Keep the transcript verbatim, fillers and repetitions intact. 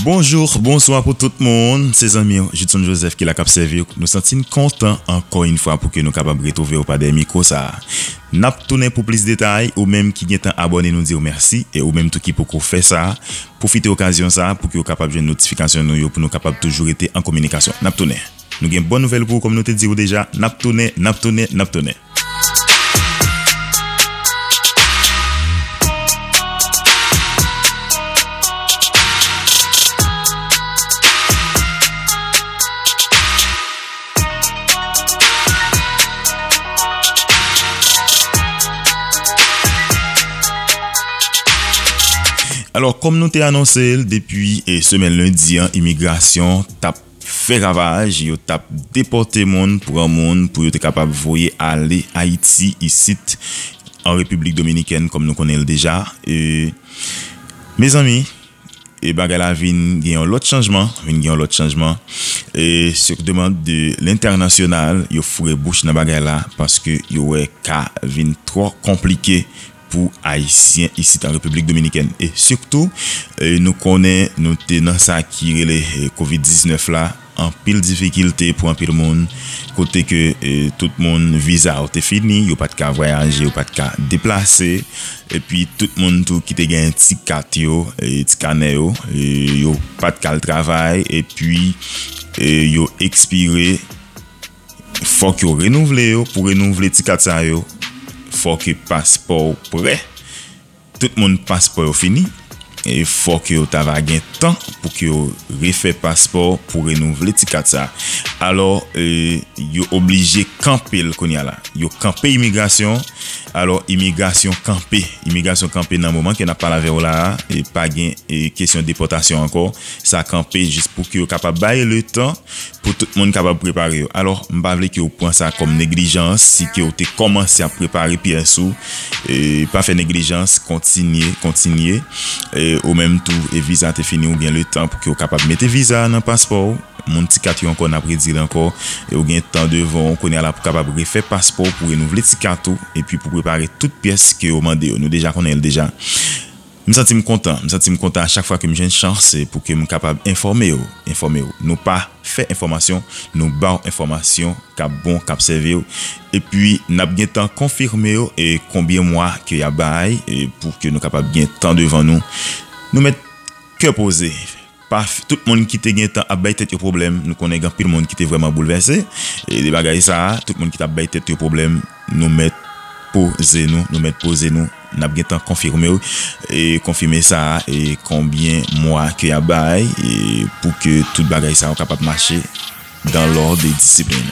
Bonjou, bonswa pou tout moun. Se zanmi w, Judson Joseph ki la k ap sèvi w. Nou santi n kontan ankò yon fwa pou ke nou kapab retwouve w pa dèyè mikwo sa a. N ap tounen pou plis detay. Ou menm ki gentan abòne, nou di w mèsi. E ou menm tou ki poko fè sa, pwofite okazyon sa a pou ke w kapab jwenn notifikasyon nou yo, pou nou kapab toujou rete an kominikasyon. N ap tounen. Nou gen bon nouvèl pou ou, kòm nou te di w deja. N ap tounen, n ap tounen, n ap tounen. Alò, kòm nou te anonse l depi, eh, semèn lendi an, imigrasyon t ap fè ravaj, yo t ap depòte moun, pran moun pou yo te kapab voye ale Ayiti, isit, an Repiblik Dominikèn, kòm nou konnen l deja. E, mezanmi, e bagay la vin gen yon lòt chanjman, vin gen yon lòt chanjman. E, sur demande de l'international, yo foure bouch nan bagay la, paske yo wè ka vin twò konplike pou Ayisyen isit an Repiblik Dominikèn. E sitou, e, nou konnen nou te nan sa ki rele, e, kovid diznèf la, anpil difikilte pou anpil moun, kote ke, e, tout moun viza yo te fini, yo pa t ka vwayaje, yo pa t ka deplase, epi tout moun tou ki te gen ti kat yo, e, ti kanè yo, e, yo pa t ka al travay, epi, e, yo ekspire. Fòk yo renouvle yo. Pou renouvle ti kat sa yo, fòk paspò w prè. Tout moun paspò yo fini. E fòk yo ta va gen tan pou ke yo refè paspò pou renouvle ti kat sa. Alò, e, yo oblije kanpe l kounye a la. Yo kanpe imigrasyon. Alò, imigrasyon kanpe. Imigrasyon kanpe nan moman ke n ap pale avè w la a. E pa gen, e, kesyon depòtasyon ankò. Sa kanpe jis pou ke yo kapab bay letan pou tout moun kapab prepare yo. Alò, m pa vle ke w pran sa kòm neglijans, si ke w te kòmanse ap prepare pyès ou, e, pa fè neglijans, kontinye, kontinye. E, ou menm tou, e viza te fini, ou gen letan pou ke w kapab mete viza nan paspò w. Moun ti kat yo ankò, n ap redi l ankò, e ou gen tan devan w kounye a la pou kapab refè paspò w, pou renouvle ti kat ou, epi pou prepare tout pyès ke yo mande yo. Nou deja konnen l deja. M santi m kontan. M santi m kontan a chak fwa ke m jwenn chans, e, pou ke m kapab enfòme w, enfòme w. Nou pa fè enfòmasyon, nou ba w enfòmasyon k ap bon, k ap sèvi w. Epi, n ap gentan konfime w, e, konbyen mwa ke y ap bay, e, pou ke nou kapab gen tan devan nou. Nou mèt kè poze. Pa f-, tout moun ki te gentan ap bay tèt yo pwoblèm, nou konnen gen anpil moun ki te vrèman boulvèse, e, de bagay sa a, tout moun ki t ap bay tèt yo pwoblèm, nou mèt poze nou, nou mèt poze nou, n ap gentan konfime w, e, konfime sa a, e, konbyen mwa ke y ap bay, e, pou ke tout bagay sa yo kapab mache dans l'ordre et discipline.